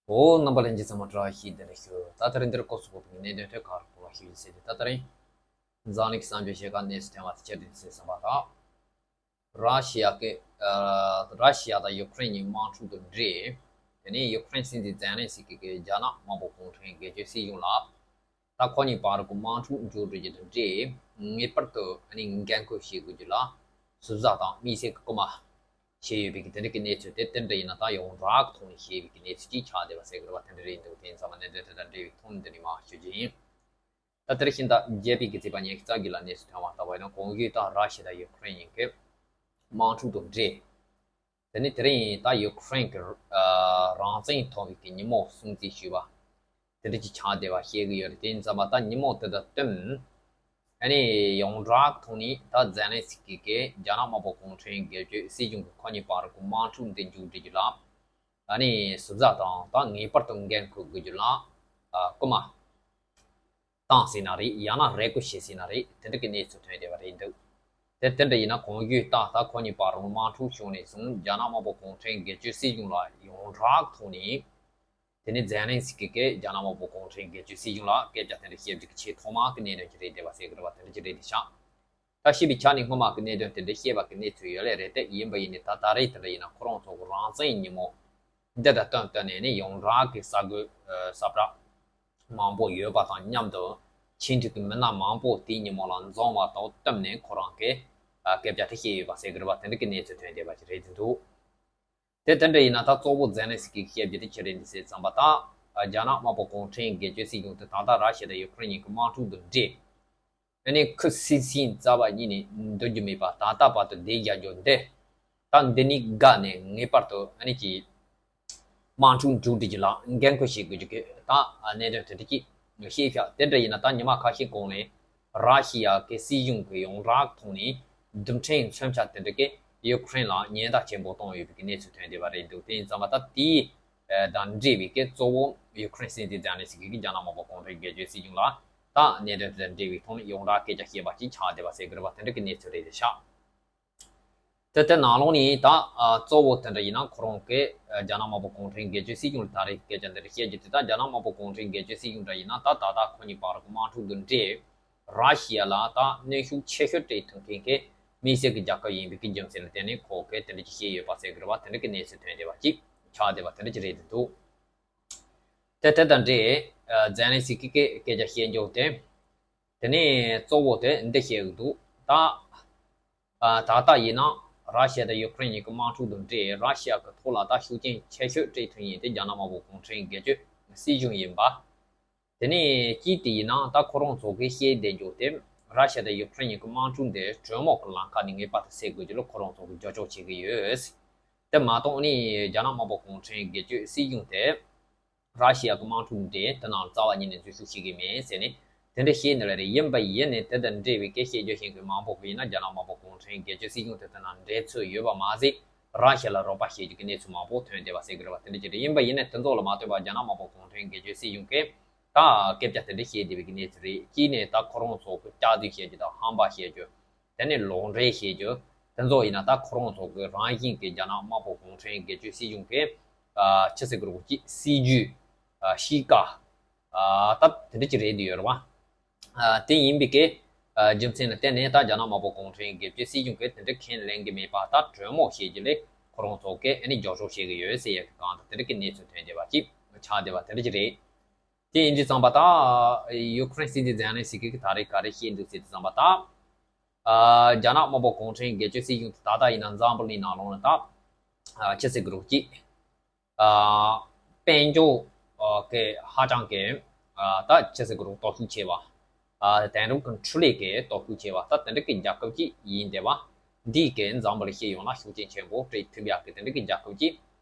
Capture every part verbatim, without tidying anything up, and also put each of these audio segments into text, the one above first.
ཨོ། རྣམ་པ་ལྷན་རྒྱས་ཚང་མ་བཀྲ་ཤིས་བདེ་ལེགས་ཞུ། ད་ད་རིང་འདིར་སྐོར་སོགས་ཀྱི་གནད་དོན་ཐད་ཀར་སྐོར་ལ་ཞུ་རྒྱུ་ཟེར་ཏེ། ད་ད་རིང་འཛམ་གླིང་གི་གསར་འགྱུར་ཞེ་དགའ་གནས་སུ་ཐོན་པ་དེ་ཁྱེར་ཏེ་ཟེར་བསམ་པ་དང་། ར་ཤི་ཡ་གི་ཨ་ར་ཤི་ཡ་དང་ཡུ་ཀེ་རེན་གཉིས་དམག་འཁྲུག་ཏུ་འདྲེས། དེ་ནས་ཡུ་ཀེ་རེན་སྲིད་འཛིན་ཛེ་ལན་སི་ཀི་གིས་རྒྱ་ནག་དམར་པོ་གུང་ཁྲན་སྒེར་གཅོད་སྲིད་གཞུང་ལ། ད་ཁོ་གཉིས་བར་གྱི་དམག་འཁྲུག་མཇུག་སྒྲིལ་རྒྱུ་དང་འབྲེལ། ངེས་པར་དུ་ཨ་ནི་འགན་འཁུར་བྱེད་དགོས་རྒྱུ་ལ་ཟུར་ཟ་དང་དམིགས་བསལ་གྱི་སྐུལ་མ་བྱས་ཡོད་པའི་གི་དེ་འདྲ་གི་གནས་ཚུལ་དེ། དེ་འདྲ་ཡིན་ན་ད་ཡོངས་གྲགས་ཐོག་ནས་བཤད་པའི་གི་གནས་ཚུལ་ཅིག་ཆགས་བསྡད་པ་ཟེར་གི་རེད་བ། དེ་འདྲ་རེད་འདུག་དེ་ཡིན་ཙང་མ་གནད་དོན་དེ་དང་འབྲེལ་བའི་ཐོག་ནས་འདི་ནས་མར་ཞུ་རྒྱུ་ཡིན། ད་དེར་ཤིན་ཏུ་རྒྱས་པའི་གི་རྩིས་པ་ཉེ་གི་རྩ་རྒྱུད་ལ་གནས་ཚུལ་ཐོན་པ་ལྟ་བུ་ཡིན་ན། གོང་ཞུས་ལྟར་ར་ཤི་ཡ་དང་ཡུ་ཀེ་རེན་གཉིས་ཀྱི་དམག་འཁྲུག་ཏུ་འབྲེལ། དེ་ནས་དེ་རིང་ད་ཡུ་ཀེ་རེན་གྱི་ཨ་རང་བཙན་ཐོབ་པའི་གི་ཉིན་མོ་སྲུང་བརྩི་ཞུས་པ་དེ་འདྲ་ཅིག་ཆགས་བསྡད་པ་བཤད་གི་ཡོད་རེད། དེ་ཡིན་ཙང་མ་ད་ཉིན་མོ་དེ་དང་བསྟུན། ཨ་ནི་ཡོངས་གྲགས་ཐོག་ནས་ད་ཛེ་ལན་སི་ཀི་གིས་རྒྱ་ནག་དམར་པོ་གུང་ཁྲན་སྒེར་གཅོད་སྲིད་གཞུང་གི་ཁོ་གཉིས་བར་གྱི་དམག་འཁྲུག་འདི་མཇུག་སྒྲིལ་རྒྱུ་ལ། ཨ་ནི་ཟུར་ཟ་དང་ད་ངེས་པར་དུ་འགན་འཁུར་དགོས་རྒྱུ་ལ་ཨ་སྐུལ་མ་བཏང་ཟིན་ན་རེད། ཡང་ན་རེ་སྐུལ་བྱས་ཟིན་ན་རེད། དེ་འདྲ་གི་གནས་ཚུལ་ཐོན་བསྡད་པ་རེད་འདུག་དེ་དེ་འདྲ་ཡིན་ན་གོང་ཞུས་ལྟར་ད་ཁོ་གཉིས་བར་དམག་འཁྲུག་བྱུང་ནས་བཟུང་རྒྱ་ནག་དམར་པོ་གུང་ཁྲན་སྒེར་གཅོད་སྲིད་གཞུང་ལ་ཡོངས་གྲགས་ཐོག་ནས། དེ་ནས་ཛེ་ལན་སི་ཀི་གིས་རྒྱ་ནག་དམར་པོ་གུང་ཁྲན་སྒེར་གཅོད་སྲིད་གཞུང་ལ་སྐད་ཆ་དེ་འདྲ་བཤད་རྒྱུ་གི་ཆེས་ཐོག་མ་གི་གནད་དོན་ཅིག་རེད་བསྡད་པ་ཟེར་གི་རེད་བ། དེ་འདྲ་ཅིག་རེད་བསྡད་ཤག་ད་བཤད་པའི་ཆ་ནས་སྔོན་མ་གི་གནད་དོན་དེ་འདྲ་བཤད་པ་གི་གནས་ཚུལ་ཡོད་ལེ་རེད་དེ། ཡིན་པ་ཡིན་ནའི་ད་ད་རེས་དེ་འདྲ་ཡིན་ན་ཁོ་རང་ཚོ་གི་རང་བཙན་ཉིན་མོ་འདི་དང་བསྟུན་བསྟུན་ནས་ནི་ཡོངས་གྲགས་ཀྱི་ས་ཁུལ་ས་བཀྲ་མང་པོ་ཡོད་པ་དང་མཉམ་དུ། ཆིངས་འགྲིག་གི་མི་སྣ་མང་པོ་དེའི་ཉིན་མོ་ལ་འཛོམས་པ་དང་བསྟུན་ནས་ཁོ་རང་གིས་སྐད་ཆ་དེ་བཤད་ཡོད་པ་ཟེར་གི་རེད་བ། དེ་འདྲ་གི་གནས་ཚུལ་ཐོན་བསྡད་པ་ཅིག་རེད་བསྡད་འདུག་དེ་དེ་འདྲ་ཡིན་ན་ད་གཙོ་བོ་ཛེ་ལན་སི་ཀིས་བཤད་རྒྱུ་དེ་ཅི་རེད་འདི་ཟེར་ཙམ་པ་ད། རྒྱ་ནག་དམར་པོ་གུང་ཁྲན་སྒེར་གཅོད་སྲིད་གཞུང་དེ་ད་ལྟ་ར་ཤི་ཡ་དང་ཡུ་ཀེ་རེན་གཉིས་ཀྱི་དམག་འཁྲུག་དང་འབྲེལ། ཨ་ནི་ཁུ་སིམ་སིམ་རྩ་བ་ཉིད་ནས་སྡོད་རྒྱུ་མེད་པ། ད་ལྟ་བར་དུ་བསྡད་བཞག་རྒྱུ་འདི། ད་འདི་ནས་བརྒལ་ནས་ངེས་པར་དུ་ཨ་ནི་ཀྱི་དམག་འཁྲུག་མཇུག་སྒྲིལ་རྒྱུ་ལ་འགན་འཁུར་བྱེད་དགོས་རྒྱུ་གི་ད་གནད་དོན་དེ་འདྲ་ཅིག་བཤད་བཞག་དེ་འདྲ་ཡིན་ན་ད་ཉི་མ་ཁ་ཤས་གོང་ནས་ར་ཤི་ཡ་གི་སྲིད་གཞུང་གི་ཡོངས་གྲགས་ཐོག་ནས་རྡུལ་ཕྲན་མཚོན་ཆ་དེ་འདྲ་གི་ཡུ་ཀེ་རེན་ལ་ཉེན་བརྡ་ཆེན་པོ་བཏང་ཡོད་པའི་གི་གནས་ཚུལ་ཐོན་བསྡད་པ་རེད་འདུག་དེ་ཡིན་ཙང་མ་ད་དེའི་དང་འབྲེལ་བའི་གི་གཙོ་བོ་ཡུ་ཀེ་རེན་སྲིད་འཛིན་ཛེ་ལན་སི་ཀི་གིས་རྒྱ་ནག་དམར་པོ་གུང་ཁྲན་སྒེར་གཅོད་སྲིད་གཞུང་ལ་ད་གནད་དོན་དེ་དང་འབྲེལ་བའི་ཐོག་ནས་ཡོངས་གྲགས་སྐད་ཆ་བཤད་པ་ཅིག་ཆགས་བསྡད་པ་ཟེར་གི་རེད་བ། དེ་འདྲ་གི་གནས་ཚུལ་རེད་ཤག་དེ་དེ་ནང་ལོགས་ནས་ད་གཙོ་བོ་དེ་འདྲ་ཡིན་ན་ཁོ་རང་གིས་རྒྱ་ནག་དམར་པོ་གུང་ཁྲན་སྒེར་གཅོད་སྲིད་གཞུང་ལ་ད་རེས་སྐད་ཆ་འདི་འདྲ་བཤད་རྒྱུ་དེ། ད་རྒྱ་ནག་དམར་པོ་གུང་ཁྲན་སྒེར་གཅོད་སྲིད་གཞུང་འདྲ་ཡིན་ན་ད་ད་ལྟ་ཁོ་གཉིས་བར་གྱི་དམག་འཁྲུག་དང་འབྲེལ། ར་ཤི་ཡ་ལ་ད་གནོན་ཤུགས་ཆེ་ཤོས་སྤྲད་ཐུབ་མཁན་གྱི་དམིགས་བསལ་གྱི་རྒྱལ་ཁབ་ཡིན་པའི་གི་རྒྱུ་མཚན་ལ་བརྟེན་ནས་ཁོ་གིས་དེ་འདྲ་ཅིག་བཤད་ཡོད་པ་ཟེར་གི་རེད་བ། དེ་འདྲ་གི་གནས་ཚུལ་ཐོན་བསྡད་པ་ཅིག་ཆགས་བསྡད་པ་དེ་འདྲ་ཅིག་རེད་འདུག་དེ་དེ་དང་འབྲེལ་ཛེ་ལན་སི་ཀི་གིས་སྐད་ཆ་བཤད་འཇོག་དེ། དེ་ནས་གཙོ་བོ་དེ་འདི་བཤད་གི་འདུག་ད་ད་ལྟ་ཡིན་ན་ར་ཤི་ཡ་དང་ཡུ་ཀེ་རེན་གཉིས་ཀྱི་དམག་འཁྲུག་དང་འབྲེལ་ར་ཤི་ཡ་གི་ཐོག་ལ་ད་ཤུགས་རྐྱེན་ཆེ་ཤོས་སྤྲད་ཐུབ་མཁན་དེ་རྒྱ་ནག་དམར་པོ་གུང་ཁྲན་སྒེར་གཅོད་སྲིད་གཞུང་ཡིན་པ། དེ་ནས་གཅིག་དེ་ཡིན་ན་ད་ཁོ་རང་ཚོ་གིས་བཤད་བསྡད་འཇོག་དེ། ར་ཤི་ཡ་དང་ཡུ་ཀེ་རེན་གཉིས་ཀྱི་དམག་འཁྲུག་འདི་གྲོས་མོལ་གྱི་ལམ་ཁ་ནས་ངེས་པར་དུ་སེལ་དགོས་རྒྱུ་ལ་ཁོ་རང་ཚོ་གིས་རྒྱབ་སྐྱོར་བྱེད་ཀྱི་ཡོད། དེ་མ་གཏོགས་ནི་རྒྱ་ནག་དམར་པོ་གུང་ཁྲན་སྒེར་གཅོད་སྲིད་གཞུང་དེ་ར་ཤི་ཡ་གི་དམག་འཁྲུག་འདི་དེ་ནང་རྩ་བ་ཉིད་ནས་འཛུལ་ཞུགས་བྱེད་ཀྱི་མེད་ཟེར་ནས་དེ་འདྲ་བཤད་ནི་ལ་རེད། ཡིན་པ་ཡིན་ནས་དེ་དང་འབྲེལ་བའི་སྐད་བཤད་རྒྱུ་ཤེས་མཁན་མང་པོ་གིས་ཡིན་ན་རྒྱ་ནག་དམར་པོ་གུང་ཁྲན་སྒེར་གཅོད་སྲིད་གཞུང་དེ་དེ་ནང་འབྲེལ་ཚུལ་ཡོད་པ་མ་ཟད། ར་ཤི་ཡ་ལ་རོགས་པ་བྱེད་རྒྱུ་གི་གནས་ཚུལ་མང་པོ་ཐོན་བསྡད་པ་ཟེར་གི་རེད་བ། དེ་འདྲ་ཅིག་རེད། ཡིན་པ་ཡིན་ནའི་དེ་ཚོ་ལ་མ་ལྟོས་པར་རྒྱ་ནག་དམར་པོ་གུང་ཁྲན་སྒེར་གཅོད་སྲིད་གཞུང་གིས་ད་སྐད་ཆ་དེ་འདྲ་བཤད་བསྡད་པའི་གི་གནས་ཚུལ་རེད། གཅིག་ནས་ད་ཁོ་རང་ཚོ་གི་སྐྱག་རྫུན་བཤད་རྒྱུ་དང་ཧམ་པ་བཤད་རྒྱུ། དེ་ནས་ལོག་འགྲེལ་བཤད་རྒྱུ། དེ་ཚོ་ཡིན་ན་ད་ཁོ་རང་ཚོ་གི་རང་བཞིན་གི་རྒྱ་ནག་དམར་པོ་གུང་ཁྲན་སྒེར་གཅོད་སྲིད་གཞུང་གི་ཨ་ཆི་ཟེར་གི་རེད། གཅིག་སྲིད་ཇུས། ཨ་གཤིས་ཀ་ཨ་ད་དེ་འདྲ་ཅིག་རེད་འདི་ཡོད་རེད་བ། ཨ་དེ་ཡིན་པའི་གི་ཨ་རྒྱུ་མཚན་ལ་བརྟེན་ནས་ད་རྒྱ་ནག་དམར་པོ་གུང་ཁྲན་སྒེར་གཅོད་སྲིད་གཞུང་གིས་དེ་འདྲ་ཁས་ལེན་གི་མེད་པ། ད་གྲོས་མོལ་བྱེད་རྒྱུ་ལས་ཁོ་རང་ཚོ་གིས་ཨ་ནི་རྒྱབ་སྐྱོར་བྱེད་གི་ཡོད་ཟེར་ཡ་གི་སྒང་དུ་དེ་འདྲ་གི་གནས་ཚུལ་ཐོན་བསྡད་པ་ཅིག་ཆགས་བསྡད་པ་དེ་འདྲ་ཅིག་རེད། དེ་ཡིན་དུས་ཙམ་པ་ད་ཡུ་ཀེ་རེན་སྲིད་འཛིན་ཛེ་ལན་སི་ཀི་གིས་ད་རེས་ག་རེ་བཤད་འདུག་ཟེར་དུས་ཙམ་པ་ད། ཨ་རྒྱ་ནག་དམར་པོ་གུང་ཁྲན་སྒེར་གཅོད་སྲིད་གཞུང་དེ་ད་ལྟ་ཡིན་ན་འཛམ་བུ་གླིང་ནང་ལོགས་ནས་ད་ཨ་ཆི་ཟེར་གི་རེད། གཅིག་ཨ་དཔལ་འབྱོར་ཨ་གི་ཧ་ཅང་གི་ཨ་ད་ཆི་ཟེར་གི་རེད། སྟོབས་ཤུགས་ཆེ་བ། ཨ་དེང་རབས་ཀྱི་འཕྲུལ་ལས་ཀྱི་སྟོབས་ཤུགས་ཆེ་བ། ད་དེ་འདྲ་གི་རྒྱལ་ཁབ་ཅིག་ཡིན་བསྡད་པ། འདིས་ཀྱི་འཛམ་བུ་གླིང་སྤྱི་ཡོངས་ལ་ཤུགས་རྐྱེན་ཆེན་པོ་སྤྲད་ཐུབ་ཡག་གི་དེ་འདྲ་གི་རྒྱལ་ཁབ་ཅིག་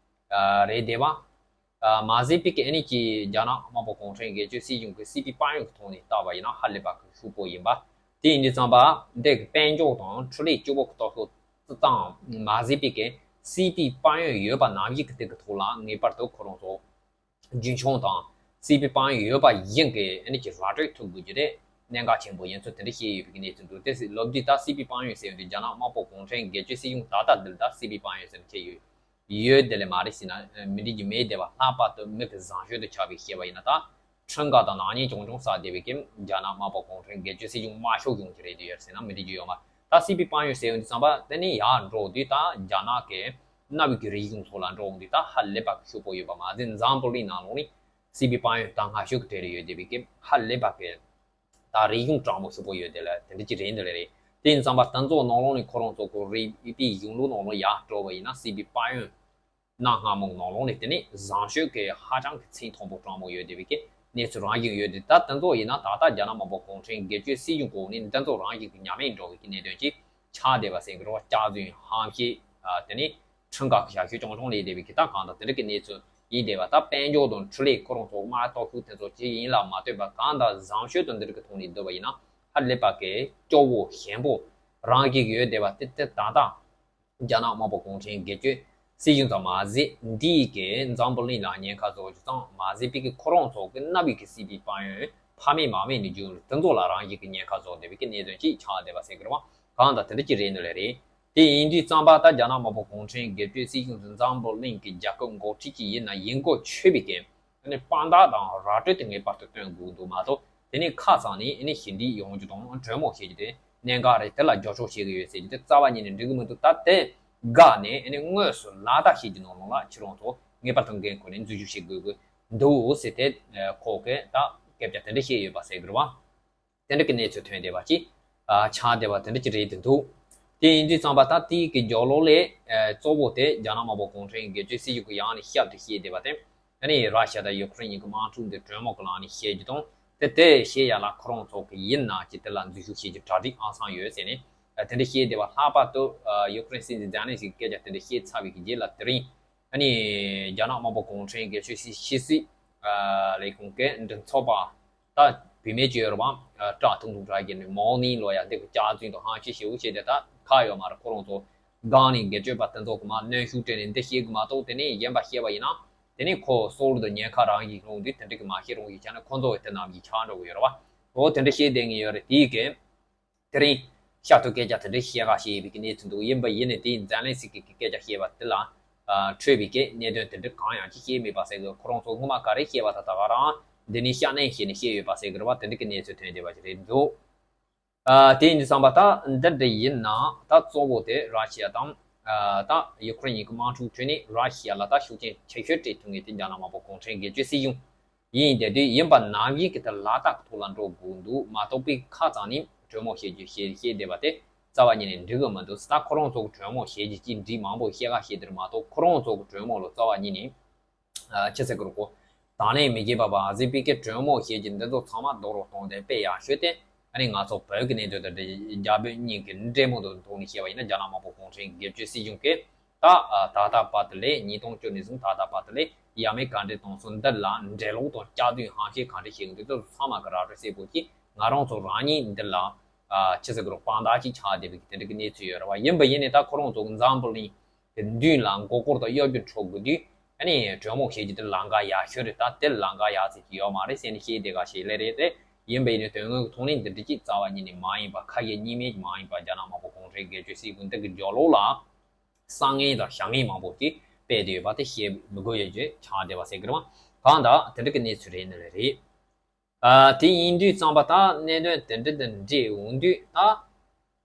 ཨ་རེད་བསྡད་པ། ཨ་མ་ཟད་པའི་གི་ཨ་ནི་ཀྱི་རྒྱ་ནག་དམར་པོ་གུང་ཁྲན་སྒེར་གཅོད་སྲིད་གཞུང་གི་སི་པི་དཔལ་ཡོན་གྱི་ཐོག་ནས་བལྟས་པ་ཡིན་ན་ཧ་ལས་པ་གི་ཕྱུག་པོ་ཡིན་པ། དེ་ཡིན་དུས་ཙམ་པ་འདི་གི་དཔལ་འབྱོར་དང་འཕྲུལ་ལས་སྐྱོ་པོ་གི་སྟོབས་ཤུགས་དང་མ་ཟད་པའི་གི་སི་པི་དཔལ་ཡོན་ཡོད་པ་ནང་བཞིན་གི་དེ་གི་ཐོག་ལ་ངེས་པར་དུ་ཁོ་རང་ཚོ་རྒྱུན་འཁྱོངས་དང་སི་པི་དཔལ་ཡོན་ཡོད་པ་བཞིན་གི་ཨ་ནི་ཀྱི་ར་སྤྲོད་ཐུབ་དགོས་རྒྱུ་དེ་གནད་འགག་ཆེན་པོ་ཡིན་ཚུལ་དེ་འདྲ་བཤད་ཡོད་པའི་གི་གནས་ཚུལ་འདུག་དེ་ལོ་རྒྱུས་ད་སི་པི་དཔལ་ཡོན་ཟེར་ཡོང་དུས་རྒྱ་ནག་དམར་པོ་གུང་ཁྲན་སྒེར་གཅོད་སྲིད་གཞུང་ད་ལྟ་འདི་ལ་ད་སི་པི་དཔལ་ཡོན་ཟེར་ནས་བྱས་ཡོད། ཡོད་དེ་ལས་མ་རེད་ཟེར་ན་མི་འགྲིག་གི་མེད་དེ་བ། ལྷག་པར་དུ་མི་གི་བཟང་སྤྱོད་དུ་ཆགས་པའི་ཤེས་པ་ཡིན་ན་ད་ཁྲིམས་འགལ་དང་ནག་ཉེས་ཆུང་ཆུང་བསགས་བསྡད་པའི་གི་རྒྱ་ནག་དམར་པོ་གུང་ཁྲན་སྒེར་གཅོད་སྲིད་གཞུང་དམར་ཤོག་གཞུང་གི་རེད་དེ་ཡོད་ཟེར་ན་མི་འགྲིག་གི་ཡོད་མ། ད་སྲིད་པའི་དཔལ་ཡོན་ཟེར་ཡོང་དུས་ཙམ་པ་དེ་ནི་ཡར་འགྲོ་དུས་ད་རྒྱ་ནག་གི་གནའ་བོའི་གི་རིག་གཞུང་ཐོག་ལ་འགྲོ་འོང་དུས་ད་ཧ་ལས་པ་གི་ཤུགས་པོ་ཡོད་པ་མ་ཟད་འཛམ་བུ་གླིང་ནང་ལོགས་ནས་སྲིད་པའི་དཔལ་ཡོན་ད་སྔ་ཤོས་ཀྱི་གྲས་ལ་ཡོད་བསྡད་པའི་གི་ཧ་ལས་པ་གི་ད་རིག་གཞུང་དྲང་མོ་ཤུགས་པོ་ཡོད་དེ་ལ་དེ་འདྲ་ཅིག་རེད་འདི་ལ་རེད། དེ་ཡིན་ཙང་པ་ད་ཚོ་ནང་ལོགས་ནས་ཁོ་རང་ཚོ་གོ་རིག་པའི་གཞུང་ལུགས་ནང་ལོགས་ཡར་འགྲོ་བ་ཡིན་ན་སྲིད་པའི་དཔལ་ཡོན་གནའ་སྔ་མོ་ནང་ལོགས་ནས་དེ་ནས་བཟང་སྤྱོད་ཀྱི་ཧ་ཅང་གི་ཚད་མཐོན་པོ་དྲང་མོ་ཡོད་བསྡད་པའི་གི་གནས་ཚུལ་རང་བཞིན་ཡོད་དེ། ད་ད་ཚོ་ཡིན་ན་ད་ལྟ་རྒྱ་ནག་དམར་པོ་གུང་ཁྲན་སྒེར་གཅོད་སྲིད་གཞུང་གོ་ནས་ད་ཚོ་རང་བཞིན་གི་ཉམས་ལེན་འགྲོ་བའི་གི་གནད་དོན་ཅིག་ཆགས་བསྡད་པ་ཟེར་གི་རེད་བ། སྐྱག་རྫུན་ཧམ་བཤད་དེ་ནས་ཁྲིམས་འགལ་གྱི་བྱ་སྤྱོད་ཆུང་ཆུང་ལས་བསྡད་པའི་གི་ད་གང་ལྟར་དེ་འདྲ་གི་གནས་ཚུལ་ཡིན་བསྡད་པ། ད་དཔལ་འབྱོར་དང་འཕྲུལ་ལས་ཁོ་རང་ཚོ་དམག་སྟོབས་ཤུགས་དེ་ཚོ་ཅི་ཡིན་ལ་མ་ལྟོས་པ་གང་ལྟར་བཟང་སྤྱོད་དང་འདི་རིགས་ཀྱི་ཐོག་ནས་བསྡུར་བ་ཡིན་ན་ཧ་ལས་པ་གི་སྐྱོ་བོ་ཞན་པོ་རང་གིས་ཡོད་བསྡད་པ་དེ་དེ་ད་ལྟ་རྒྱ་ནག་དམར་པོ་གུང་ཁྲན་སྒེར་གཅོད་སྲིད་གཞུང་ཙམ་མ་ཟད་འདི་ཡི་གི་འཛམ་བུ་གླིང་ལ་ཉེན་ཁ་བཟོ་རྒྱུ་ཙམ་མ་ཟད་པའི་གི་ཁོ་རང་ཚོ་གི་གནའ་བོའི་གི་སྲིད་པའི་དཔལ་ཡོན་ཕ་མེས་མ་མེས་ནས་བརྒྱུད་དེ་ཚོ་ལ་རང་གིས་གི་ཉེན་ཁ་བཟོ་བསྡད་པའི་གི་གནད་དོན་ཅིག་ཆགས་བསྡད་པ་ཟེར་གི་རེད་བ། གང་ལྟར་དེ་འདྲ་ཅིག་རེད་འདི་ལ་རེད། དེ་ཡིན་དུས་ཙམ་པ་ད་རྒྱ་ནག་དམར་པོ་གུང་ཁྲན་སྒེར་གཅོད་སྲིད་གཞུང་དེ་འཛམ་བུ་གླིང་གི་རྒྱལ་ཁབ་འགོ་ཁྲིད་ཅིག་ཡིན་ན་ཡིན་དགོས་ཆོད་པའི་གི་ཨ་ནི་དཔང་རྟགས་དང་ར་སྤྲོད་དེ་ངེས་པར་དུ་སྟོན་དགོས་འདུག་མ་གཏོགས་དེ་ནས་ཁ་ཚང་ནས་ཨ་ནི་ཞི་འགྲིག་ཡོང་རྒྱུ་དང་གྲོས་མོལ་བྱེད་རྒྱུ་དེ་གནད་འགག་རེད། དེ་ལ་རྒྱབ་སྐྱོར་བྱེད་ཀྱི་ཡོད་ཟེར་རྒྱུ་དེ་རྩ་བ་ཉིད་ནས་འགྲིག་གི་མི་འདུག་ད་དེ་དགག་ནས་ཨ་ནི་དངོས་སུ་ལག་བསྟར་བྱེད་རྒྱུ་ནང་ལོགས་ལ་ཁྱེད་རང་ཚོ་ངེས་པར་དུ་འགན་ཁུར་ནས་འཛུལ་ཞུགས་བྱེད་དགོས་ཀྱི་འདུག་ཟེར་ཏེ་ཁོ་གིས་ད་སྐད་ཆ་དེ་འདྲ་བཤད་ཡོད་པ་ཟེར་གི་རེད་བ། དེ་འདྲ་གི་གནས་ཚུལ་ཐོན་བསྡད་པ་ཅིག་ཨ་ཆགས་བསྡད་པ་དེ་འདྲ་ཅིག་རེད་དེ་འདུག་དེ་ཡིན་དུས་ཙམ་པ་ད་དེའི་གི་རྒྱབ་ལོགས་ལས་ཨ་གཙོ་བོ་དེ་རྒྱ་ནག་དམར་པོ་གུང་ཁྲན་སྒེར་གཅོད་སྲིད་གཞུང་གི་ཡང་ནས་ཞབས་དེ་བཤད་བསྡད་པ་དེ་ཨ་ནི་ར་ཤི་ཡ་དང་ཡུ་ཁུ་རེན་གཉིས་ཀྱི་དམག་འཁྲུག་འདི་གྲོས་མོལ་གྱི་ལམ་ནས་བཤད་རྒྱུ་དང་དེ་དེ་བཤད་ཡ་ལ་ཁོ་རང་ཚོ་གི་ཡིན་ན་ཅིག་དེ་ལ་འཛུལ་ཞུགས་བྱེད་རྒྱུ་གྲ་སྒྲིག་ཨང་སང་ཡོད་ཟེར་ནས་ཨ་དེ་འདྲ་བཤད་བསྡད་པ། ལྷག་པར་དུ་ཨ་ཡུ་ཁུ་རེན་སྲིད་འཛིན་ཛེ་ལན་སི་ཀི་སྐད་ཆ་དེ་འདྲ་བཤད་ཚར་བའི་གི་རྗེས་ལ་དེ་རིང་ཨ་ནི་རྒྱ་ནག་དམར་པོ་གུང་ཁྲན་སྒེར་གཅོད་སྲིད་ཕྱི་སྲིད་ཨ་ལས་ཁུངས་ཀྱི་མགྲིན་ཚབ་པ། ད་བུད་མེད་ཅིག་ཡོད་རེད་བ། ཨ་སྐྲ་ཐུང་ཐུང་འདྲ་གྱི་ནི་མའོ་ནིང་ལོ་ཡ་འདི་གི་སྐྱག་རྫུན་དང་ཧམ་བཤད་ཞེ་པོ་བྱས་ཏེ་ད་ཁག་ཡོད་མ་རེད། ཁོ་རང་ཚོ་སྒང་ནས་སྒེར་གཅོད་པ་དེ་ཚོ་གི་མ་གནོན་ཤུགས་སྤྲད་ནས་འདི་བཤད་གི་མ་གཏོགས་དེ་ནས་གཞན་པ་བཤད་པ་ཡིན་ན་དེ་ནས་ཁོ་སོག་རུ་དང་ཉེན་ཁ་རང་བཞིན་སློང་དུས་དེ་འདྲ་གི་མ་བཤད་རུང་གི་ཆ་ནས་ཁོ་ཚོ་གི་དེ་ནམ་གྱི་ཆགས་འགྲོ་གི་ཡོད་རེད་བ། འོ་དེ་འདྲ་བཤད་བསྡད་ངེས་ཡོད་རེད། དེའི་གི་དེ་རིང་ཤར་དུ་སྐད་ཆ་དེ་འདྲ་བཤད་ག་བཤད་ཡོད་པའི་གི་གནས་ཚུལ་འདུག་ཡིན་པ་ཡིན་ནས་དེའི་ཛེ་ལན་སི་ཀི་གི་སྐད་ཆ་བཤད་པ་དེ་ལ་ཨ་འཕྲོས་པའི་གི་གནད་དོན་དེ་འདྲ་གང་ཡང་ཅིག་བཤད་མེད་པ་ཟེར་གི། ཁོ་རང་ཚོ་སྔོན་མ་ག་རེ་བཤད་པ་ད་ད་ག་རང་འདི་ནས་བཤད་ནས་བཤད་ནས་བཤད་ཡོད་པ་ཟེར་གི་རེད་བ། དེ་འདྲ་གི་གནས་ཚུལ་ཐོན་བསྡད་པ་ཞིག་རེད་འདུག་ཨ་དེ་ཡིན་དུས་ཙམ་པ་ད་འདི་འདྲ་ཡིན་ན་ད་གཙོ་བོ་དེ་ར་ཤི་ཡ་དང་ཨ་ད་ཡུ་ཁུ་རེན་གཉིས་ཀྱི་དམག་འཁྲུག་ཁྲོད་ནས་ར་ཤི་ཡ་ལ་ད་ཤུགས་རྐྱེན་ཆེ་ཤོས་སྤྲད་ཐུབ་མཁན་དེ་རྒྱ་ནག་དམར་པོ་གུང་ཁྲན་སྒེར་གཅོད་སྲིད་གཞུང་ཡིན་བསྡད་དུས་ཡིན་པ་ནམ་ཡིན་གི་དེ་ལག་རྟགས་ཀྱི་ཐོག་ལ་འགྲོ་དགོས་འདུག་མ་གཏོགས་པའི་ཁ་ཚང་ནས་གྲོས་མོལ་བྱེད་རྒྱུ་བཤད་བཤད་བསྡད་པ་དེ་རྩ་བ་ཉིད་ནས་འགྲིག་གི་མི་འདུག་ད་ཁོ་རང་ཚོ་གི་གྲོས་མོལ་བྱེད་རྒྱུ་ཅིག་འགྲིག་མང་པོ་བཤད་ག་བཤད་དེ་མ་གཏོགས་ཁོ་རང་ཚོ་གི་གྲོས་མོལ་ལ་རྩ་བ་ཉིད་ནས་ཨ་ཅི་ཟེར་གི་རེད་གོ། དང་ལེན་མི་བྱེད་པ་བ་ཟིན་པའི་གི་གྲོས་མོལ་བྱེད་རྒྱུ་འདི་ཚོ་ཚང་མ་རྡོག་རོག་གཏོང་དེ་དཔེ་ཡག་ཤོས་དེ་ཨ་ནི་ང་ཚོ་བོད་ཀྱི་གནད་དོན་དེ་འདྲ་རྒྱ་བོད་གཉིས་ཀྱི་འབྲེལ་མོལ་དུ་ཐོག་ནས་བཤད་པ་ཡིན་ན་རྒྱ་ནག་དམར་པོ་གུང་ཁྲན་སྒེར་གཅོད་སྲིད་གཞུང་གིས་ད་ཨ་ད་ལྟ་བར་དུ་ལས་ཉིས་སྟོང་བཅུ་ནས་བཟུང་ད་ལྟ་བར་དུ་ལས་ཡ་མེད་ག་འདྲས་གཏོང་སོང་། འདི་ལ་འགྲེལ་ལོག་དང་སྐྱག་རྫུན་ཧམ་བཤད་ག་འདྲས་བྱེད་ཀྱི་འདུག་དེ་ཚོ་ཚང་མ་གི་ར་སྤྲོད་གསལ་པོ་གྱིས་ང་རང་ཚོ་རང་ཉིད་འདི་ལ་ཨ་ཆི་ཟེར་གི་རོ་དཔང་རྟགས་ཅིག་ཆགས་བསྡད་པའི་གི་དེ་འདྲ་གི་གནས་ཚུལ་ཡོད་རེད་བ། ཡིན་པ་ཡིན་ནས་ད་ཁོ་རང་ཚོ་གི་འཛམ་བུ་གླིང་གི་མདུན་ལ་མགོ་སྐོར་དང་གཡོ་སྒྱུ་འཕྲོ་དགོས་དུས་ཨ་ནི་གྲོས་མོལ་བྱེད་རྒྱུ་དེ་ལམ་ཁ་ཡག་ཤོས་རེད། ད་དེ་ལམ་ཁ་ཡག་ཟེར་གྱི་ཡོད་མ་རེད་ཟེར་ནས་བཤད་བསྡད་ག་ཞིག་ལས་རེད་དེ། ཡིན་པ་ཡིན་ནས་དོན་དངོས་ཀྱི་ཐོག་ནས་འདི་འདྲ་ཅིག་རྩ་བ་ཉིད་ནས་མ་ཡིན་པ་ཁ་ཞེ་གཉིས་མེད་ཀྱི་མ་ཡིན་པ་རྒྱ་ནག་དམར་པོ་གུང་ཁྲན་སྒེར་གཅོད་སྲིད་གཞུང་འདི་གི་རྒྱབ་ལོགས་ལ་བསམ་ངན་དང་བྱ་ངན་མང་པོ་ཅིག་སྤེལ་བསྡད་ཡོད་པ་དེ་བཤད་མི་དགོས་ཡོད་ཅེས་ཆགས་བསྡད་པ་ཟེར་གི་རེད་བ། གང་ལྟར་དེ་འདྲ་གི་གནས་ཚུལ་རེད་ནི་ལས་རེད། ཨ་དེ་ཡིན་དུས་ཙམ་པ་ད་གནད་དོན་དེ་འདྲ་དང་འབྲེལ་འོང་དུས་ད་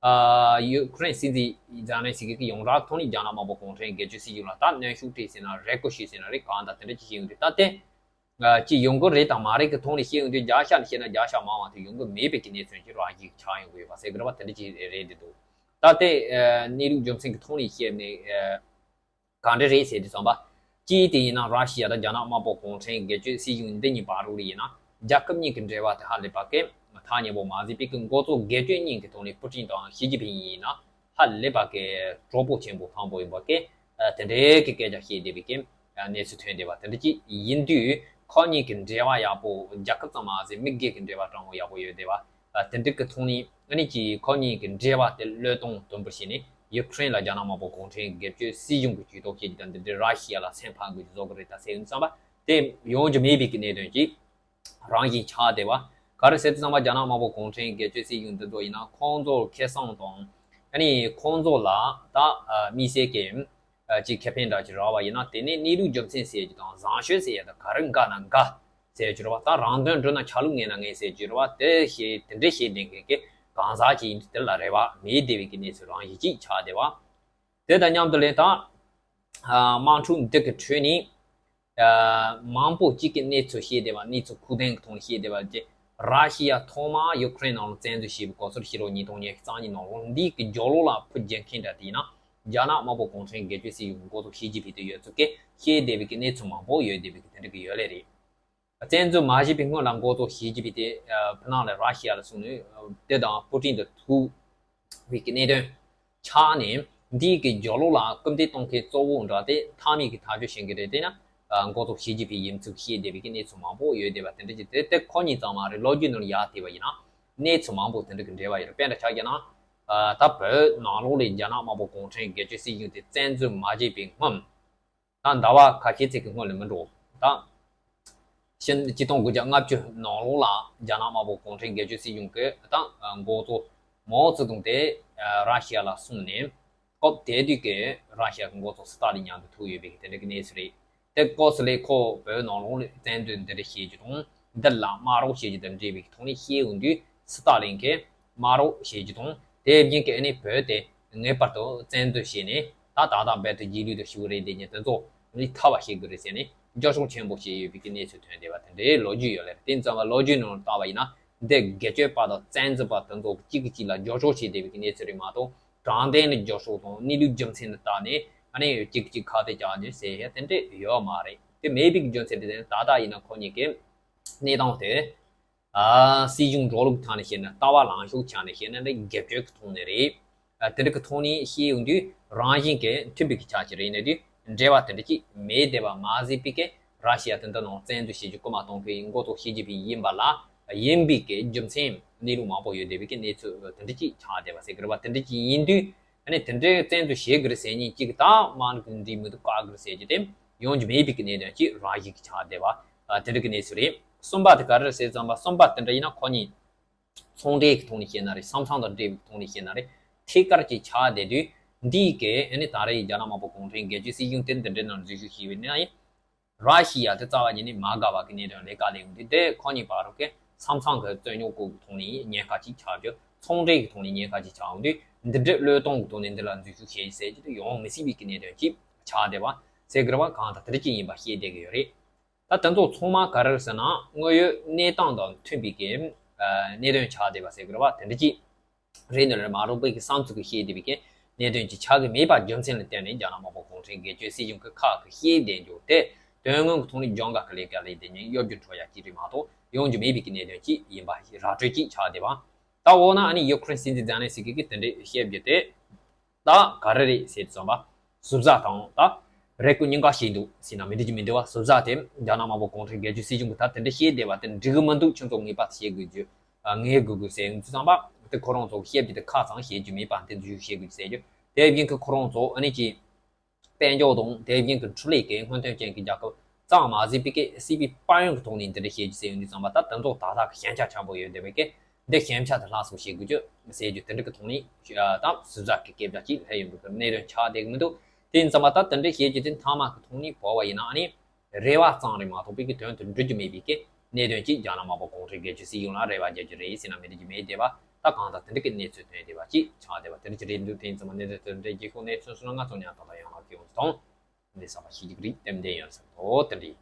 ཨ་ཡུ་ཁུ་རེན་སྲིད་འཛིན་ཛེ་ལན་སི་ཀི་གི་ཡོངས་གྲགས་ཐོག་ནས་རྒྱ་ནག་དམར་པོ་གུང་ཁྲན་སྒེར་གཅོད་སྲིད་གཞུང་ལ་ད་གནོན་ཤུགས་སྤྲད་ཟེར་ན་རེད་གོ་ཞུས་ཟེར་ན་རེད། གང་ལྟར་དེ་འདྲ་ཅིག་བཤད་ཡོང་དུས་ད་དེ་ཨ་ཅིག་ཡོང་གི་རེད་དང་མ་རེད་ཀྱི་ཐོག་ནས་བཤད་ཡོང་དུས་བརྒྱ་ཆ་ནས་བཤད་ན་བརྒྱ་ཆ་མང་བ་དེ་ཡོང་གི་མེད་པའི་གི་གནས་ཚུལ་ཅིག་རང་ཞིག་ཆགས་ཡོང་གི་ཡོད་པ་ཟེར་གི་རེད་བ། དེ་འདྲ་ཅིག་རེད་འདི་འདུག་ད་དེ་ཨ་གནས་ལུགས་རྒྱུ་མཚན་གྱི་ཐོག་ནས་བཤད་ནས་ཨ། ག་འདྲ་རེད་ཟེར་དུས་ཙམ་པ། གཅིག་དེ་ཡིན་ན་ར་ཤི་ཡ་དང་རྒྱ་ནག་དམར་པོ་གུང་ཁྲན་སྒེར་གཅོད་སྲིད་གཞུང་འདི་གཉིས་བར་དུ་ཡིན་ན་རྒྱལ་ཁབ་གཉིས་ཀྱི་འབྲེལ་བ་དེ་ཧ་ལས་པ་གི་ཐག་ཉེ་པོ་མ་ཟིན་པའི་གི་འགོ་གཙོ་སྒེར་གཅོད་གཉིས་ཀྱི་ཐོག་ནས་པུ་ཏིན་དང་ཞི་ཅིན་ཕིང་ཡིན་ན་ཧ་ལས་པ་གི་གྲོགས་པོ་ཆེན་པོ་དང་པོ་ཡིན་པ་གི་དེ་འདྲའི་གི་སྐད་ཆ་བཤད་བསྡད་པའི་གི་གནས་ཚུལ་ཐོན་བསྡད་པ་དེ་འདྲ་ཅིག་ཡིན་དུས་ཁོ་གཉིས་ཀྱི་འབྲེལ་བ་ཡག་པོ་རྒྱལ་ཁབ་ཙམ་མ་ཟད་མི་སྒེར་གྱི་འབྲེལ་བ་དྲང་པོ་ཡག་པོ་ཡོད་བསྡད་པ། ཨ་དེ་འདྲ་གི་ཐོག་ནས་ཨ་ནི་ཅིག་ཁོ་གཉིས་ཀྱི་འབྲེལ་བ་དེ་བློས་གཏོང་དུམ་བུར་བྱས་ནས་ཡུ་ཁུ་རེན་ལ་རྒྱ་ནག་དམར་པོ་གུང་ཁྲན་སྒེར་གཅོད་སྲིད་གཞུང་གི་ཇུས་གཏོགས་བྱེད་རྒྱུ་དང་འདི་འདྲའི་ར་ཤི་ཡ་ལ་སེམས་ཕམ་དགོས་ཀྱི་བཟོ་གི་རེད་ད་ཟེར་ཡོང་བསམ་པ་དེ་ཡོང་རྒྱུ་མེད་པའི་གི་གནད་དོན་ཅིག་རང་བཞིན་ཆགས་བསྡད་པ། ག་རེ་ཟེར་དུས་ཙམ་པ་རྒྱ་ནག་དམར་པོ་གུང་ཁྲན་སྒེར་གཅོད་སྲིད་གཞུང་འདི་ཚོ་ཡིན་ན་ཁོང་ཚོར་ཁེ་བཟང་དང་ཨ་ནི་ཁོང་ཚོ་ལ་ད་དམིགས་བསལ་གྱི་ ཅིག་ཁེ་ཕན་འདྲ་ཅིག་རག་པ་ཡིན་ན། དེ་ནས་གནས་ལུགས་རྒྱུ་མཚན་ཟེར་རྒྱུ་དང་བཟང་སྤྱོད་ཟེར་ཡ་དང་ག་རེ་འགལ་ན་འགལ་ཟེར་རྒྱུ་རེད་བ། ད་རང་དོན་འགྲུབ་ན་ཆ་ལུགས་ངན་ན་ངན་ཟེར་རྒྱུ་རེད་བ། དེ་ཤེས་དེ་འདྲས་ཤེས་ལྡན་མཁན་གྱི་གང་ཟག་ཅིག་ཡིན་དུས་དེ་ལ་རེ་བ་མེད་བསྡད་པའི་གི་གནས་ཚུལ་རང་བཞིན་ཅིག་ཆགས་བསྡད་པ། དེ་དང་མཉམ་དུ་ལས་ད་དམག་འཁྲུག་འདི་གི་ཁྲོད་ནས་མང་པོ་གཅིག་གི་གནས་ཚུལ་བཤད་བསྡད་པ། གནས་ཚུལ་ཁུངས་ལྡན་གྱི་ཐོག་ནས་བཤད་བསྡད་པ་ཅིག་ར་ཤི་ཡ་ཐོག་མར་ཡུ་ཁུ་རེན་ནང་ལ་བཙན་འཛུལ་བྱས་པའི་གོ་སོར་ཕྱི་ལོ་ཉིས་སྟོང་ཉི་ཤུ་རྩ་གཉིས་ནང་ལོགས་འདི་གི་རྒྱབ་ལོགས་ལ་ཕུད་རྒྱག་མཁན་འདྲ་དེ་ཡིན་ན། རྒྱ་ནག་དམར་པོ་གུང་ཁྲན་སྒེར་གཅོད་སྲིད་གཞུང་འགོ་ཚུགས་བྱེད་ཀྱི་ཕི་དེ་ཡོད་ཚུལ་གྱི་བཤད་བསྡད་པའི་གི་གནས་ཚུལ་མང་པོ་ཡོད་བསྡད་པའི་གི་དེ་འདྲ་གི་ཡོད་ལེ་རེད། བཙན་འཛུལ་མ་བྱས་པའི་སྔོན་ལ་འགོ་ཚུགས་བྱེད་ཀྱི་ཕི་དེ་ཕི་ནང་ལ་ར་ཤི་ཡ་ལ་སོང་ནས་དེ་དང་པུ་ཏིན་དང་ཐུག་པའི་གི་གནད་དོན་ཆགས་ནས། འདིའི་གི་རྒྱབ་ལོགས་ལ་སྐུལ་འདེད་གཏོང་མཁན་གཙོ་བོ་འདྲ་དེ་མཐའ་མའི་གི་ཐག་གཅོད་བྱེད་མཁན་རེད། དེ་ན་འགོ་ཚུགས་བྱེད་ཀྱི་ཕི་ཡིན་ཚུལ་བཤད་བསྡད་པའི་གི་གནས་ཚུལ་མང་པོ་ཡོད་བསྡད་པ་དེ་འདྲ་ཅིག་དེ་དེ་ཁོ་གཉིས་ཚང་མ་རེད། ལོ་རྒྱུས་ནང་ཡར་བལྟས་པ་ཡིན་ན་གནས་ཚུལ་མང་པོ་དེ་འདྲ་གི་འབྲེལ་བ་ཡོད་རེད། དཔེ་འདྲ་ཆ་བཞག་ན། ད་བོད་ནང་ལོགས་ལ་རྒྱ་ནག་དམར་པོ་གུང་ཁྲན་སྒེར་གཅོད་སྲིད་གཞུང་དེ་བཙན་འཛུལ་མ་བྱས་པའི་སྔོན། ད་ཟླ་བ་ཁ་ཤས་ཚིག་གི་སྔོན་ལ་མི་འགྲོ། ད་ཕྱི་ཕྱི་སྟོང་དགུ་བརྒྱ་ལྔ་བཅུ་ནང་ལོགས་ལ་རྒྱ་ནག་དམར་པོ་གུང་ཁྲན་སྒེར་གཅོད་སྲིད་གཞུང་གི་ད་འགོ་གཙོ་མའོ་ཙེ་ཏུང་དེ་ར་ཤི་ཡ་ལ་སོང་ནས། སྐབས་དེ་དུས་ཀྱི་ར་ཤི་ཡ་གི་འགོ་གཙོ་སི་ཏཱ་ལིན་མཉམ་དུ་ཐུག་ཡོད་པའི་དེ་འདྲ་གི་གནས་ཚུལ་རེད། དེ་སྐབས་སུ་ལས་ཁོ་བོད་ནང་ལོགས་ལ་བཙན་འཛུལ་འདི་འདྲ་བྱེད་རྒྱུ་དང་། འདི་ལ་དམག་རོགས་བྱེད་རྒྱུ་དང་འབྲེལ་བའི་ཐོག་ནས་བཤད་ཡོང་དུས། སི་ཏཱ་ལིན་གྱིས་དམག་རོགས་བྱེད་རྒྱུ་དང་། དེ་བཞིན་གྱི་ཨ་ནི་བོད་དེ་ངེས་པར་དུ་བཙན་འཛུལ་བྱས་ནས། ད་ད་ལྟ་རྦད་དེ་རྗེས་ལུས་དུ་ཞུགས་རེད། དེ་ཉིད་དེ་ཚོ་ལས་ཐར་བ་བྱེད་དགོས་རེད་ཟེར་ནས་རྒྱབ་སྐྱོར་ཆེན་པོ་བྱས་ཡོད་པའི་གནས་ཚུལ་ཐོན་བསྡད་པ་དེ་འདྲའི་ལོ་རྒྱུས་ཡོད་ལེ་རེད། དེ་ཙམ་པ་ལོ་རྒྱུས་ནང་ལ་བལྟས་པ་ཡིན་ན། འདི་སྒེར་གཅོད་པ་དང་བཙན་འཛུལ་པ་དེ་ཚོ་གཅིག་གིས་གཅིག་ལ་རྒྱབ་སྐྱོར་བྱས་བསྡད་པའི་གནས་ཚུལ་རེད་མ་གཏོགས། དྲང་བདེན་ལ་རྒྱབ་སྐྱོར་དང་གནས་ལུགས་རྒྱུ་མཚན་ལ་བལྟས་ནས་ཨ་ནི་གཅིག་གིས་གཅིག་ཁ་གཏད་བཅག་རྒྱུ་ཟེར་ཡ་དེ་འདྲ་ཡོད་མ་རེད། དེ་མེད་པའི་རྒྱུ་མཚན་དེ་དེ་ད་ལྟ་ཡིན་ན་ཁོ་གཉིས་ཀྱི་གནས་སྟངས་དེ། ཨ། སྲིད་གཞུང་འགྲོ་ལུགས་ཐོག་ནས་བཤད་ན། ལྟ་བ་ལངས་ཕྱོགས་ཆ་ནས་བཤད་ན་ནི་སྒེར་གཅོད་ཀྱི་ཐོག་ནས་རེད། ཨ། དེ་འདྲ་གི་ཐོག་ནས་བཤད་ཡོང་དུས་རང་བཞིན་གྱིས་མཐུན་པའི་གི་ཆ་ཅིག་རེད་ནས་དུས། འབྲེལ་བ་དེ་འདྲ་ཅིག་མེད་བསྡད་པ་མ་ཟད་པའི་གི་ར་ཤི་ཡ་དེ་འདྲ་ནང་བཙན་འཛུལ་བྱེད་རྒྱུ་སྐུལ་མ་གཏོང་མཁན་འགོ་གཙོ་ཞི་ཅིན་ཕིང་ཡིན་པ་ལ་ཡིན་པའི་གི་རྒྱུ་མཚན་གནས་ལུགས་མང་པོ་ཡོད་བསྡད་པའི་གི་གནས་ཚུལ་དེ་འདྲ་ཅིག་ཆགས་བསྡད་པ་ཟེར་གི་རེད་བ། དེ་འདྲ་ཅིག་ཡིན་དུས། ཨ་ནི་དེ་འདྲའི་བཙན་འཛུལ་བྱེད་དགོས་རེད་ཟེར་མཁན་གཅིག་དང་། དམག་འཁྲུག་འདི་མུ་མཐུད་བཀག་དགོས་རེད་ཟེར་རྒྱུ་དེ་ཡོང་རྒྱུ་མེད་པའི་གི་གནད་དོན་གཅིག་རང་བཞིན་གྱིས་ཆགས་བསྡད་པ། ཨ། དེ་འདྲ་གི་གནས་ཚུལ་རེད། གསུམ་པ་དེ་ག་རེ་རེད་ཟེར་ཙམ་པ། གསུམ་པ་དེ་འདྲ་ཡིན་ན་ཁོ་གཉིས་ཚོང་འབྲེལ་གྱི་ཐོག་ནས་བཤད་ན་རེད། ས་མཚམས་དང་འབྲེལ་བའི་ཐོག་ནས་བཤད་ན་རེད། ཐད་ཀར་གྱི་ཆགས་བསྡད་དུས། འདིའི་གི་ཨ་ནི་ད་རེས་རྒྱ་ནག་དམར་པོ་གུང་ཁྲན་སྒེར་གཅོད་སྲིད་གཞུང་དེ་འདི་འདྲའི་ནང་འཛུལ་ཞུགས་བྱས་པ་ཡིན་ན། ར་ཤི་ཡ་དེ་རྩ་བ་ཉིད་ནས་མ་དགའ་བ་གི་གནད་དོན་ལས་ཀ་ལས་ཡོང་དུས། དེ་ཁོ་གཉིས་བར་གྱི་ས་མཚམས་ཀྱི་རྩོད་རྙོག་གི་ཐོག་ནས་ཉེན་ཁ་ཅིག་ཆགས་རྒྱུ། ཚོང་འབྲེལ་གྱི་ཐོག་ནས་ཉེན་ཁ་ཅིག་ཆགས་ཡོང་དུས། འདི་འདྲའི་བློས་གཏོང་གི་ཐོག་ནས་འདི་ལ་འཛུལ་ཞུགས་བྱེད་ཟེར་རྒྱུ་དེ་ཡོང་མི་སྲིད་པའི་གི་གནད་དོན་ཅིག་ཆགས་བསྡད་པ་ཟེར་གི་རེད་བ། གང་ལྟར་དེ་འདྲ་ཅིག་ཡིན་པ་ཤེས་བསྡད་ཀྱི་ཡོད་རེད། ད་དེ་ཚོ་ཚང་མ་ག་རེ་རེད་ཟེར་ན། དངོས་ཡོད་གནས་སྟངས་དང་མཐུན་པའི་གི་གནད་དོན་ཆགས་བསྡད་པ་ཟེར་གི་རེད་བ། དེ་འདྲ་ཅིག་རེད་ནི་རེད། མ་རུང་པའི་གི་བསམ་ཚུལ་གྱི་བཤད་བསྡད་པའི་གི་གནད་དོན་ཅིག་ཆགས་ཀྱི་མེད་པ་རྒྱུ་མཚན་ལ་བརྟེན་ནས། རྒྱ་ནག་དམར་པོ་གུང་ཁྲན་སྒེར་གཅོད་སྲིད་གཞུང་གི་ཁག་གི་བཤད་བསྡད་རྒྱུ་དེ་དོན་དངོས་ཀྱི་ཐོག་ནས་གྱོང་ག་གི་ལས་ཀ་ལས་བསྡད་མཁན་གཡོ་སྒྱུ་འཕྲོ་ཡ་གཅིག་རེད་མ་གཏོགས་ཡོང་རྒྱུ་མེད་པའི་གི་གནད་དོན་ཅིག་ཡིན་པ་ར་སྤྲོད་ཅིག་ཆགས་བསྡད་པ། ད་འོ་ན་ཨ་ནི་ཡུ་ཁུ་རེན་སྲིད་འཛིན་ཛེ་ལན་སི་ཀི་གིས་དེ་འདྲའི་བཤད་རྒྱུ་དེ། ད་ག་རེ་རེད་ཟེར་ཙམ་པ། ཟུར་ཟ་དང་ད་རེ་སྐུལ་གཉིས་ཀ་བྱས་འདུག་ཟེར་ན་མི་འགྲིག་གི་མི་འདུག་བ། ཟུར་ཟ་དེ་རྒྱ་ནག་དམར་པོ་གུང་ཁྲན་སྒེར་གཅོད་སྲིད་གཞུང་གིས་ད་དེ་འདྲ་བཤད་བསྡད་པ་དེ་འགྲིག་གི་མི་འདུག་ཁྱོད་ཚོ་ངེས་པར་དུ་བཤད་དགོས་རྒྱུ། ཨ། ངེས་དགོས་དགོས་ཟེར་ཡོང་དུས་ཙམ་པ། དེ་ཁོ་རང་ཚོ་བཤད་རྒྱུ་དེ་ཁ་ཙམ་བཤད་རྒྱུ་མེད་པ་དེ་འཛུལ་ཞུགས་བྱེད་དགོས་ཟེར་རྒྱུ། དེ་བཞིན་གྱི་ཁོ་རང་ཚོ་ཨ་ནི་ཅིག་དཔལ་འབྱོར་དང་དེ་བཞིན་གྱི་འཕྲུལ་ལས་ཀྱི་སྔོན་ཐོན་ཅན་གྱི་རྒྱལ་ཁབ་ཙམ་མ་ཟད་པའི་གི་སྲིད་པའི་དཔལ་ཡོན་གྱི་ཐོག་ནས་འདི་འདྲ་བཤད་རྒྱུ་ཟེར་ཡོང་དུས་ཙམ་པ། ད་དེ་ཚོ་ད་ལྟ་གི་ཞན་ཆ་ཆེན་པོ་ཡོད་བསྡད་པའི་གི་འདི་ཞན་ཆ་དེ་སླར་གསོ་བྱེད་དགོས་རྒྱུ་ཟེར་རྒྱུ་དེ་འདྲ་གི་ཐོག་ནས་ད་ཟུར་ཟ་གི་སྐད་ཆ་ཅིག་སླེབས་ཡོང་གི་གནད་དོན་ཆགས་བསྡད་གི་མི་འདུག་དེ་ཡིན་ཙམ་པ་ད་དེ་འདྲ་བཤད་རྒྱུ་དེ་མཐའ་མ་གི་ཐོག་ནས་བོར་བ་ཡིན་ན། ཨ་ནི་རེ་བ་ཙམ་རེད་མ་གཏོགས་པའི་གི་དོན་དུ་འགྲུབ་རྒྱུ་མེད་པའི་གི་གནད་དོན་ཅིག་རྒྱ་ནག་དམར་པོ་གུང་ཁྲན་སྒེར་གཅོད་སྲིད་གཞུང་ལ་རེ་བ་རྒྱག་རྒྱུ་རེད་ཟེར་ན་མི་འགྲིག་རྒྱུ་མེད་བསྡད་པ། ད་གང་ལྟར་དེ་འདྲ་གི་གནས་ཚུལ་ཐོན་བསྡད་པ་ཅིག་ཆགས་བསྡད་པ་དེ་འདྲ་ཅིག་རེད་འདུག་དེ་ཡིན་ཙམ་པ་གནད་དོན་དེ་འདྲ་རྒྱས་ཤོག་གནས་ཚུལ་སོང་ན་ང་ཚོ་ཉར་ཐག་དང་ཡང་ལག་གི་ཡོང་ཚུལ་དང་། འདི་བསམ་པ་ཞིག་ཅིག་རིགས་ལྟེམ་ལྡན་ཡོད་ཟེར་དོ་དེ་འདྲ་ཡིན།